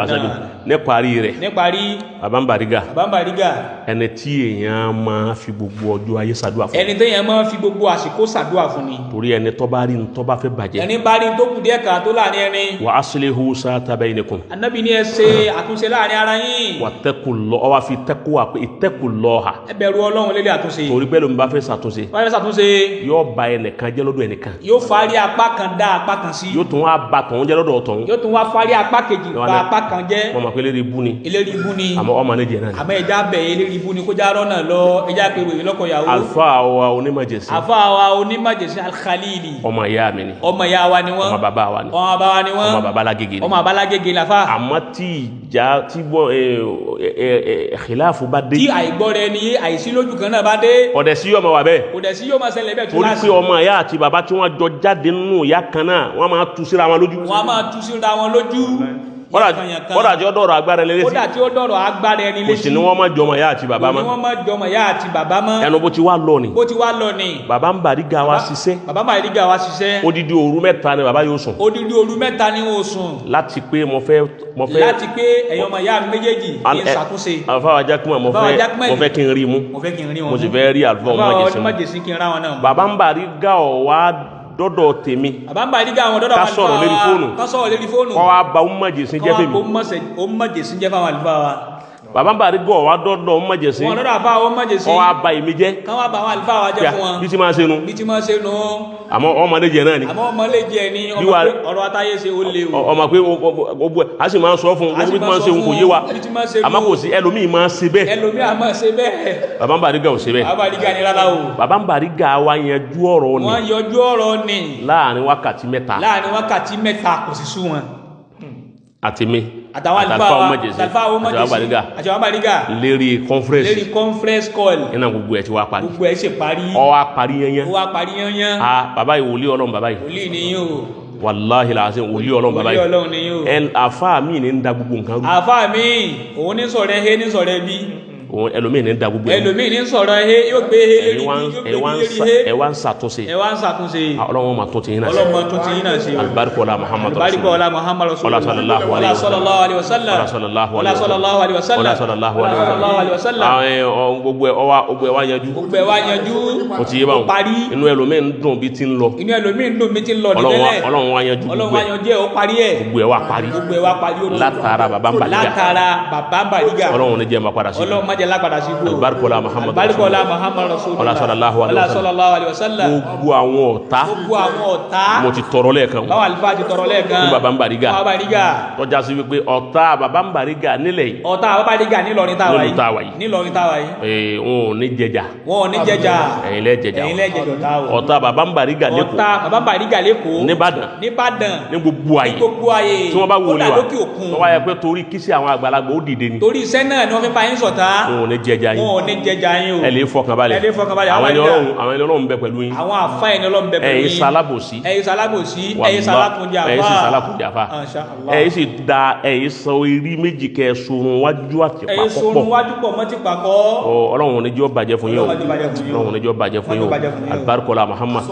Asabi níparí rẹ̀. Níparí. Bàbá ń Bariga. Bàbá ń Bariga. Ẹni tí èèyàn máa fi gbogbo ọjọ́ ayé ṣàdúrà fún. Ẹni téèyàn máa fi gbogbo àsìkò ṣàdúrà fún ni. Torí ẹni tó bá rí ní tó bá fẹ́ bàjẹ́. Ẹni bá rí tó kù díẹ̀ ká tó láàrin ẹni. Wa aslihu sata bainikum. Ànábì ní ẹ ṣe àtúnṣe láàrin ara yín. Wattaqullah, ọ wá fi tẹ́kù pé ittaqullaha. Ẹ bẹ̀rù Ọlọ́run lélẹ̀ àtúnṣe. Torí bẹ́ẹ̀ ló ń bá fẹ́ ṣàtúnṣe. Bá fẹ́ ṣàtúnṣe. Yóò ba ẹnìkan jẹ́ lọ́dọ̀ ẹnìkan. Yóò fárí apá kan dá apá kan sí. Yóò tún wá ba tọ̀hún jẹ́ lọ́dọ̀ tọ̀hún. Yóò tún wá fárí apá kejì ba apá kan jẹ́. Wọ́n mọ̀ pé eléri ibú ni. Eléri ibú ni. Àmọ́ ọmọ ní jẹ náà ni. Àmọ́ ẹja bẹ̀ eléri ibú ni kó já rọ́nà lọ, ẹja pé wèrè lọ́kọ̀ ìyàwó. Àlùfáà wa onímọ̀jẹ̀sí. Àlùfáà wa onímọ̀jẹ̀sí Al-Khalili. Ọmọ ìyá mi ni. Ọmọ ìyá wa ni wọ́n. Ọmọ bàbá wa ni. Ọmọ bàbá wa ni wọ́n. Ọmọ bàbá lágége ni. Ọmọ bàbá lágége làfà. Àmọ́ tí ìjà tí bọ́ khilafu bá dé. Tí àìgbọ́ra ẹni yé àìsí lójú kan náà bá dé. Ọ̀dẹ̀ sí yóò máa wà bẹ́ẹ̀. Ọ̀dẹ̀ sí yóò máa ṣẹlẹ̀ bẹ́ẹ̀ túláàsì. Torí pé ọmọ ìyá àti bàbá tí wọ́n jọ jáde nínú ìyá kan náà wọ́n máa tú síra wọn lójú. Wọ́n máa tú síra wọn lójú. Kódà tí ó dọ̀rọ̀ agbára ẹni létí. Kódà tí ó dọ̀rọ̀ agbára ẹni létí. Kò sì ní wọ́n máa jọmọ ìyá àti bàbá mọ́. Kò ní wọ́n máa jọmọ ìyá àti bàbá mọ́. Ẹnu bó ti wá lọ ni. Bó ti wá lọ ni. Bàbá ń Bariga wa ṣiṣẹ́. Bàbá ń Bariga wa ṣiṣẹ́. Odidi òru mẹ́ta ni bàbá yóò sùn. Odidi òru mẹ́ta ni wọ́n sùn. Láti pé mo fẹ́. Láti pé ẹ̀yin ọmọ ìyá mi méjèèjì kí n ṣàtúnṣe. Àlùfáà Jákúmọ̀ mo fẹ́ kí n rí mú. Mo fẹ́ kí n rí wọn. Mo sì fẹ́ rí àlùfáà ọmọjẹ̀sí mú. Bàbá ń Bariga ọ̀ wá dọ́dọ̀ tèmi. Bàbá ń Bariga àwọn dọ́dọ̀ ká sọ̀rọ̀ lérí fóònù. Ká sọ̀rọ̀ lérí fóònù. Kọ́ wa ba ọmọjẹ̀sí jẹ́ fèmí. Kọ́ wa ọmọjẹ̀sí jẹ́ fáwọn àlùfáà wa. Bàbá ń Bariga wa dọ́dọ̀ ọmọjẹ̀sí. Wọn dọ́dọ̀ àfa ọmọjẹ̀sí. Kọ́ wa ba èmi jẹ́. Kọ́ wa ba àwọn àlùfáà wa jẹ́ fún wọn. Bí ti máa ṣe nu. Bí ti máa ṣe nu. Àmọ́ ọmọdé jẹ náà ni. Àmọ́ ọmọlé jẹ ni ọ̀rọ̀ atáyé ṣe ó léwu. Ọmọ pé gbogbo ẹ a sì máa ń sọ fún gbogbo bí ti máa ń ṣe kò yé wa. Àmọ́ kò sí ẹlòmíì máa ń ṣe bẹ́ẹ̀. Ẹlòmíì á máa ṣe bẹ́ẹ̀. Bàbá ń Bariga ò ṣe bẹ́ẹ̀. Bàbá Bariga ni rárá o. Bàbá ń Bariga wa yanjú ọ̀rọ̀ ni. Wọ́n yanjú ọ̀rọ̀ ni. Láàrin wákàtí mẹ́ta. Láàrin wákàtí mẹ́ta kò sì sú wọn. Àti mi àtàwọn àlùfáà ọmọjẹsí àti àwọn Bariga lérí conference lérí conference call iná gbogbo ẹ ti wá parí gbogbo ẹ ṣe parí ó wá parí yányán ó wá parí yányán. A bàbá yìí wòlíì Ọlọ́run bàbá yìí wòlíì ni yín o wàláhì làásì wòlíì Ọlọ́run bàbá yìí wòlíì Ọlọ́run ni yín o ẹ àfáà mi ní ń da gbogbo nǹkan rú àfáà mi òun ní sọ̀rọ̀ ẹ ní sọ̀rọ̀ ẹ bí òun ẹlòmíì ní da gbogbo ẹlòmíì ní sọ̀rọ̀ ẹ yóò gbé he lérí bí yóò gbé lérí he ẹ wá ń ṣàtúnṣe ẹ wá ń ṣàtúnṣe Ọlọ́run máa tún ti yín náà ṣe Ọlọ́run tún ti yín náà ṣe alibarika ọlá Muhammad alibarika ọlá Muhammad rasulullah sallallahu alayhi wa sallam ọlá sallallahu alayhi wa sallallahu alayhi wa sallam ọlá sallallahu alayhi wa sallam àwọn gbogbo ẹ ọwá gbogbo ẹ wá yanjú gbogbo ẹ wá yanjú o ti yé báwọn parí inú ẹlòmíì ń dùn bí ti ń lọ inú ẹlòmíì ń dùn bí ti ń lọ nílẹ̀ Ọlọ́run wá yanjú Ọlọ́run wá yanjú ẹ ó parí ẹ gbogbo ẹ wá parí gbogbo ẹ wá parí látara bàbá ń Bariga látara bàbá ń Bariga Ọlọ́run ní jẹ́ máa padà sí Ọlọ́run má jẹ́ lápadà sí ibú alibarikola Muhammad alibarikola Muhammad rasulullah sallallahu alayhi wa sallam gbogbo àwọn ọ̀tá gbogbo àwọn ọ̀tá mo ti tọrọ lẹ́ẹ̀kan báwọn àlùfáà ti tọrọ lẹ́ẹ̀kan fún bàbá ń Bariga bàbá Bariga tọ́já sí wípé ọ̀tá bàbá ń Bariga nílẹ̀ yìí ọ̀tá bàbá Bariga nílọrin táwa yìí nílọrin táwa yìí ee wọn ò ní jẹjà wọn ò ní jẹjà ẹ̀yin lẹ́ jẹjà ẹ̀yin lẹ́ jẹjà ọ̀tá o ọ̀tá bàbá ń Bariga lẹ́kọ̀ọ́ ọ̀tá bàbá ń Bariga lẹ́kọ̀ọ́ níbàdàn níbàdàn ní gbogbo ayé ní gbogbo ayé tí wọ́n bá wọlé wa kódà lókè òkun tó wáyé pé torí kí sí àwọn àgbàlagbà ó dìde ni torí iṣẹ́ náà ni wọ́n fi pa yín ṣọ̀tá wọn ò ní jẹjà yín wọn ò ní jẹjà yín o ẹ lè fọkàn balẹ̀ ẹ lè fọkàn balẹ̀ àwọn ẹni Ọlọ́run àwọn ẹni Ọlọ́run bẹ pẹ̀lú yín àwọn àfa ẹni Ọlọ́run bẹ pẹ̀lú yín ẹ̀yin sálábòsí ẹ̀yin sálábòsí ẹ̀yin sálákùnjà ẹ̀yin sì sálákùnjà fa ẹ̀yin sì da ẹ̀yin sọ eré méjì kẹ sorun wájú àti ẹ̀yin pàkọ́ sorun pọ̀ wájú pọ̀ mọ́ ti pàkọ́ Ọlọ́run ò ní jẹ́ ó bàjẹ́ fún yín o Ọlọ́run ò ní jẹ́ ó bàjẹ́ fún yín o alibarikola Muhammad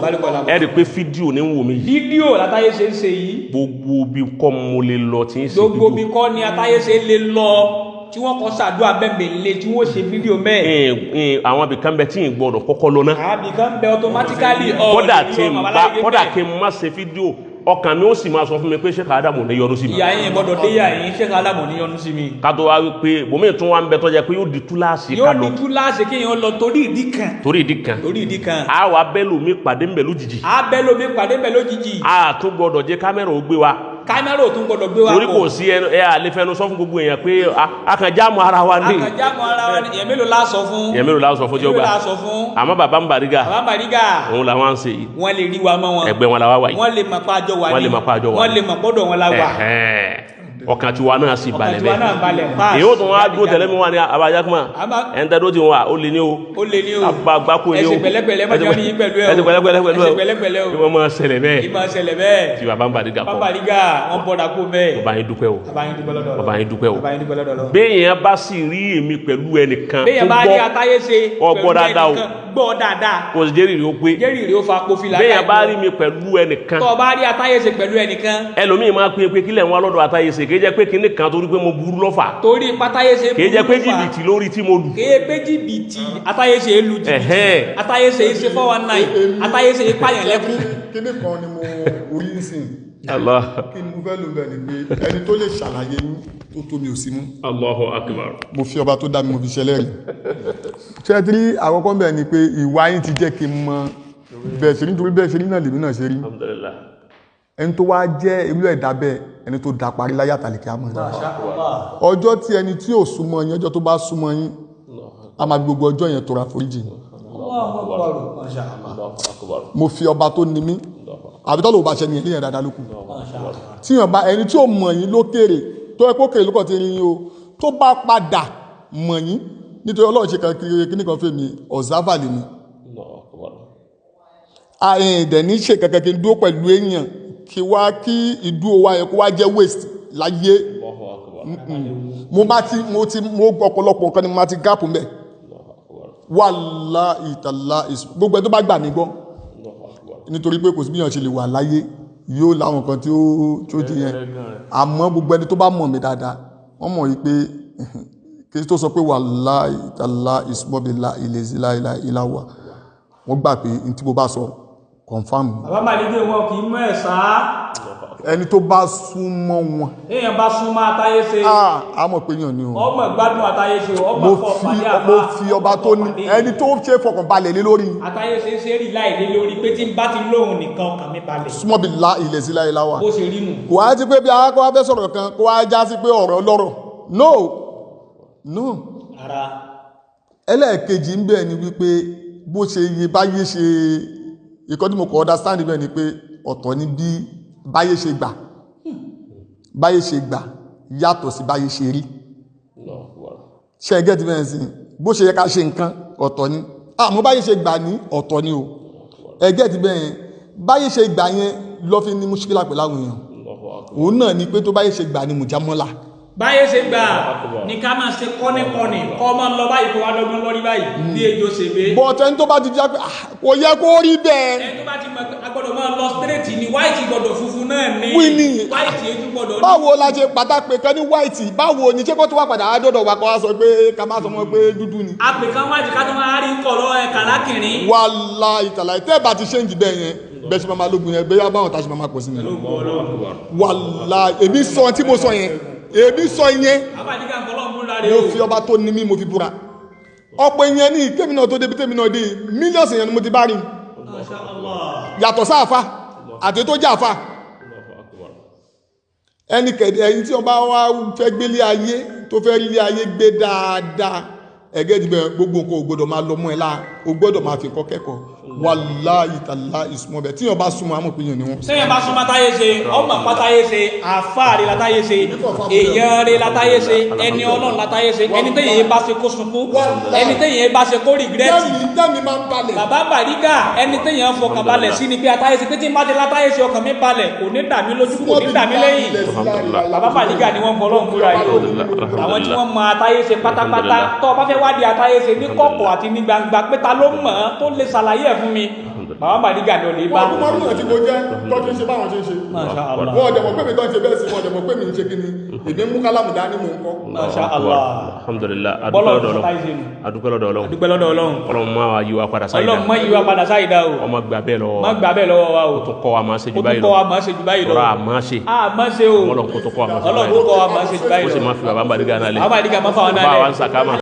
ẹ rí i pé fídíò ní wò mí yìí fídíò látàyè ṣe ń ṣe yìí gbogbo bí kọ́ mo lè lọ tí ń ṣe gbogbo bí kọ́ ni àtàyè ṣe lè lọ tí wọ́n kọ́ ṣàdúrà bẹ́ẹ̀ lé tí wọ́n ṣe fídíò mẹ́ẹ̀. Àwọn ibìkan bẹ tí n gbọ́dọ̀ kọ́kọ́ lọ náà. Àbìkan bẹ automatically kódà kí n má ṣe fídíò ọkàn mi ó sì máa sọ fún mi pé Sheikh Adamu ní yọ́nú sí mi. Ìyá yín gbọ́dọ̀ dé yà yín Sheikh Adamu ní yọ́nú sí mi. Ká tó wá wípé bòmí tún wá ń bẹ tọ́jà pé yóò di túláàsì ká lọ. Yóò di túláàsì kéèyàn lọ torí ìdí kan. Torí ìdí kan. Torí ìdí kan. A wà bẹ́ẹ̀ lómi pàdé ńbẹ̀ lójijì. A bẹ́ẹ̀ lómi pàdé ńbẹ̀ lójijì. A tún gbọ́dọ̀ jẹ́ kámẹ́rà ó gbé wa. Kámẹ́rà ò tún gbọ́dọ̀ gbé wa. Torí kò sí ẹnu ẹ àlè fẹnu sọ fún gbogbo èèyàn pé akànjáàmù ara wa ní. Akànjáàmù ara wa ní èèyàn mélòó la sọ fún. Èèyàn mélòó la sọ fún tí ó gbà. Èèyàn mélòó la sọ fún. Àmọ́ bàbá ń Bariga. Bàbá ń Bariga. Òun làwọn ń ṣe yìí. Wọ́n lè rí wa mọ́ wọn. Ẹgbẹ́ wọn la wá wà yìí. Wọ́n lè mọ̀ pé àjọ wà ní. Wọ́n lè mọ̀ pé àjọ wà ní. Wọ́n lè mọ̀ pọ́dọ̀ wọn la wà. Ọkàn tiwa náà sì balẹ̀ bẹ́ẹ̀. Ọkàn tiwa náà balẹ̀ pass. Èyí ó tún wá dúró tẹ̀lé mi wá ní abajakuma. Ẹ̀ ń tẹ́ dó ti wà ó lé ní o. Ó lé ní o. Abagbako ní o. Ẹsẹ̀ pẹ̀lẹ́pẹ̀lẹ́ má jẹ́ ní pẹ̀lú ẹ o. Ẹsẹ̀ pẹ̀lẹ́pẹ̀lẹ́ pẹ̀lú ẹ o. Ẹsẹ̀ pẹ̀lẹ́pẹ̀lẹ́ o. Ìwọ máa ṣẹlẹ̀ bẹ́ẹ̀. Ìmọ̀ ṣẹlẹ̀ bẹ́ẹ̀. Tí bàbá ń Bariga kọ. Bàbá Bariga wọn bọ̀dà kó bẹ́ẹ̀. Bàbá yín dúpẹ́ o. Bàbá yín dúpẹ́ lọ́dọ̀ Ọlọ́run. Bàbá yín dúpẹ́ o. Bàbá yín dúpẹ́ lọ́dọ̀ Ọlọ́run. Béèyàn bá sì rí èmi pẹ̀lú ẹnìkan Béèyàn bá rí atáyé ṣe ọgbọ́ dáadáa o. Gbọ́ dáadáa. Kò sì jẹ́rìí rí ó pé. Jẹ́rìí rí ó fa kófìlà. Bẹ́ẹ̀ bá rí mi pẹ̀lú ẹnìkan, Tọ́ bá rí Atáyéṣe pẹ̀lú ẹnìkan, ẹlòmíì máa pín pé kílẹ̀ ń wá lọ́dọ̀ Atáyéṣe, kì í jẹ́ pé kinní kan torí pé mo burú lọ́fà, torí pátáyéṣe kì í jẹ́ pé burú fà. jìbìtì lórí tí mo lù. Kìí pé jìbìtì, Atáyéṣe lu jìbìtì. Atáyéṣe ṣe 419, Atáyéṣe pààyàn lẹ́kún. Kíní kan ni mo orí ń sìn. Allah. Kí ni mo fẹ́ lò bẹ́ẹ̀ ni pé ẹni tó lè ṣàlàyé yín tó tó mi ò sí mú. Allahu akbar. Mo fi ọba tó dá mi, mo fi ṣẹlẹ́rìí. Ṣé tí àkọ́kọ́ bẹ́ẹ̀ ni pé ìwà yín ti jẹ́ kí n mọ bẹ́ẹ̀ ṣe rí, nítorí bẹ́ẹ̀ ṣe rí náà lèmi náà ṣe rí. Alhamdulillah. Ẹni tó wá jẹ́ irú ẹ̀dá bẹ́ẹ̀, ẹni tó dá parí láyé àtàlẹ̀kẹ́ àmọ́ ọjọ́ tí ẹni tí ò súnmọ́ yín, ọjọ́ tó bá súnmọ́ yín, a máa fi gbogbo ọjọ́ yẹn tọrọ àforíjì yín. Allahu akbar. Mo fi ọba tó ní mí, àbí tọ́lọ̀ ò bá ṣe ní ẹ̀yìn dáadáa lókù tí yàn bá ẹni tí ò mọ̀ yín lókèrè, tó ẹ kó kèrè lókàn tí rí yín o, tó bá padà mọ̀ yín, nítorí Ọlọ́run ṣe kan kiri kíní kan fèmí ọ̀záfà lèmi. Allahu akbar. Àyìn ìdẹ̀ ní ṣe kankan kí n dúró pẹ̀lú èèyàn kí wá kí ìdúró wa yẹn kó wá jẹ́ waste láyé. Allahu akbar. Mo bá ti mo ti mo gbọ́ ọ̀pọ̀lọpọ̀ nǹkan ni mo máa ti gáàpù mbẹ̀. Allahu akbar. Wallahi tallahi, gbogbo ẹ tó bá gbà mí gbọ́. Allahu akbar. Nítorí pé kò sí bíyàn ṣe lè wà láyé, yóò láwọn kan tí ó tí ó di yẹn, àmọ́ gbogbo ẹni tó bá mọ̀ mí dáadáa, wọ́n mọ̀ yìí pé kí tó sọ pé wallahi tallahi ìsúmọ́bìlá ilẹ̀ ìlà wà, wọ́n gbà pé n tí mo bá sọ confam ni. Bàbá Màlídé, wọn kì í mú ẹ̀ sá. Ẹni tó bá súnmọ́ wọn, Èèyàn bá súnmọ́ Atáyéṣe, ah, a mọ̀ pé yàn ni o. Ọmọ gbádùn Atáyéṣe, ọmọ Mo fọ fi pàdé àbá. Mo fi ọba tó ní ẹni tó ṣe fọkànbalẹ̀ lé lórí. Atáyéṣe ṣe rí láìlé lórí pé tí n bá ti lóhun nìkan ọkàn mi balẹ̀. Súnmọ́bìlá ilẹ̀ ìlà wà. Bó ṣe rí nù. Kò wá sí pé bí arákọ́ wá fẹ́ sọ̀rọ̀ kan kó wá já sí pé ọ̀rọ̀ lọ́rọ̀, no, no. Ara. Ẹlẹ́ẹ̀kejì ń bẹ̀ ni wípé bó ṣe yẹ báyé ṣe ìkọ́ tí mo kọ́ understand bẹ́ẹ̀ ni pé ọ̀tọ̀ ni bí báyé ṣe gbà, báyé ṣe gbà yàtọ̀ sí báyé ṣe rí. Allahu akbar. Ṣe gẹ́tì bẹ́ẹ̀ sí bó ṣe yẹ ká ṣe nǹkan ọ̀tọ̀ ni, àmọ́ báyé ṣe gbà ní ọ̀tọ̀ ni o. Ẹ gẹ́tì bẹ́ẹ̀, báyé ṣe gbà yẹn lọ́ fi ní mushkila pẹ̀lú àwọn èèyàn. Allahu akbar. Òun náà ni pé tó báyé ṣe gbà ní mùjámọ́lá. Báyé ṣe gbà ní ká máa ṣe kọ́nìkọ́nì kọ́ máa lọ báyìí, kó wá dọ́gbọ́n lórí báyìí bí ejò ṣègbè. But ẹni tó bá ti jẹ́ pé ah, kò yẹ kó rí bẹ́ẹ̀. Ẹni tó bá ti mọ̀ pé a gbọ́dọ̀ máa lọ straight ni, white gbọ́dọ̀ funfun náà ní. Wí ni. White ètò gbọ́dọ̀ ní. Báwo la ṣe pàtàkì kan ní white? Báwo ni ṣé kó tó wá padà á dọ́dọ̀ wa kó wá sọ pé ká má sọ mọ́ pé dúdú ni? Àpè kan white ká tó máa rí kọ̀lọ́ ẹ̀ kàlákìrín. Wàláhì tàláhì, tẹ́ bá ti ṣéǹjì bẹ́ẹ̀ yẹn, bẹ́ẹ̀ ṣe máa lógun yẹn, bẹ́ẹ̀ báwọn ta ṣe máa pọ̀ sí mi. Wàláhì, èmi sọ tí mo sọ yẹn, èmi sọ yẹn. Àbájígà nǹkan lọ́ọ̀ múra rẹ Mo o. fi ọba tó ní mí, mo fi búra. Ọ̀pọ̀ èèyàn ní kémi náà tó débi tèmi náà dé, mílíọ̀nù èèyàn ni mo ti bá rìn. Masha Allah. Yàtọ̀ sáàfà àti tó jẹ́ àfà. Allahu akbar. Ẹni kẹ̀dẹ̀ ẹni tí wọ́n bá wá fẹ́ gbélé ayé, tó fẹ́ rí ilé ayé gbé dáadáa, ẹgẹ́ ti bẹ̀rẹ̀, gbogbo nǹkan ò gbọ́dọ̀ máa lọ mọ́ ẹ láà, o gbọ́dọ̀ máa fi kọ́ kẹ́kọ̀ọ́. Wàláhì tàláhì, ìsúnmọ́ bẹ̀ tí wọ́n bá súnmọ́ àmọ́ pé yàn ni wọ́n. Sẹ́yìn bá súnmọ́ táyé ṣe, ọmọ pátáyé ṣe, àfáàrí látáyé ṣe, èèyàn rẹ̀ látayé ṣe, ẹni Ọlọ́run látayé ṣe, ẹni téèyàn bá ṣe kó sunkún, ẹni téèyàn bá ṣe kó regret. Tẹ́mi máa ń balẹ̀. Bàbá Bàrígà, ẹni téèyàn fọkàn balẹ̀ sí ni pé atáyé ṣe, pé tí n bá ti látáyé ṣe ọkàn mi balẹ̀, kò ní dà mí lójú, kò ní dà mí lẹ́yìn. Bàbá Bàrígà ni wọ́n fọlọ́run búra yìí o. Àwọn tí wọ́n mọ atáyé ṣe pátápátá, tó o bá fẹ́ wádìí atáyé ṣe ní kọ̀kọ̀ àti ní gbangba pé ta ló mọ̀ ọ́n tó lè ṣàlàyé ẹ̀ fún mi, Bàbá Bàrígà ni ò lè bá. Wọ́n kú mọ́rún náà tí mo jẹ́ tó ti ń ṣe báwọn ṣe ń ṣe. Masha Allah. Wọ́n ọ̀dẹ̀ mọ̀ pé mi tó ń ṣe bẹ́ẹ̀ sí, wọ́n ọ̀dẹ̀ mọ̀ pé mi ń ṣe kí ni, èmi ń mú kálámù dání mò ń kọ́. Masha Allah. Alhamdulillah. Bọ́lá Adúpẹ́ lọ́dọ̀ ọ̀sán táyé ṣe Ọlọ́run. nù. Adúpẹ́ lọ́dọ̀ Ọlọ́run. Dúpẹ́ lọ́dọ̀ Ọlọ́run. Ọlọ́run máa wá yí wa padà sáyidá. Ọlọ́run má yí wa padà sáyidá o. Ọmọ gbà bẹ́ẹ̀ lọ́wọ́. Má gbà bẹ́ẹ̀ lọ́wọ́ wa o. Ó tún kọ́ wa máa ṣe Ó jù tún báyìí kọ́ lọ. wa máa ṣe jù báyìí lọ. Tọ́ra àmọ́ ṣe. A máa ṣe o. Ọlọ́run kó tó kọ́ wa máa ṣe jù Ọlọ́run báyìí kó lọ. kọ́ wa máa ṣe jù báyìí Ó lọ. sì máa fi bàbá Bàrígà náà lẹ̀. Bàbá Bàrígà máa fà wọn náà Bá lẹ̀. wa ń sàkámà.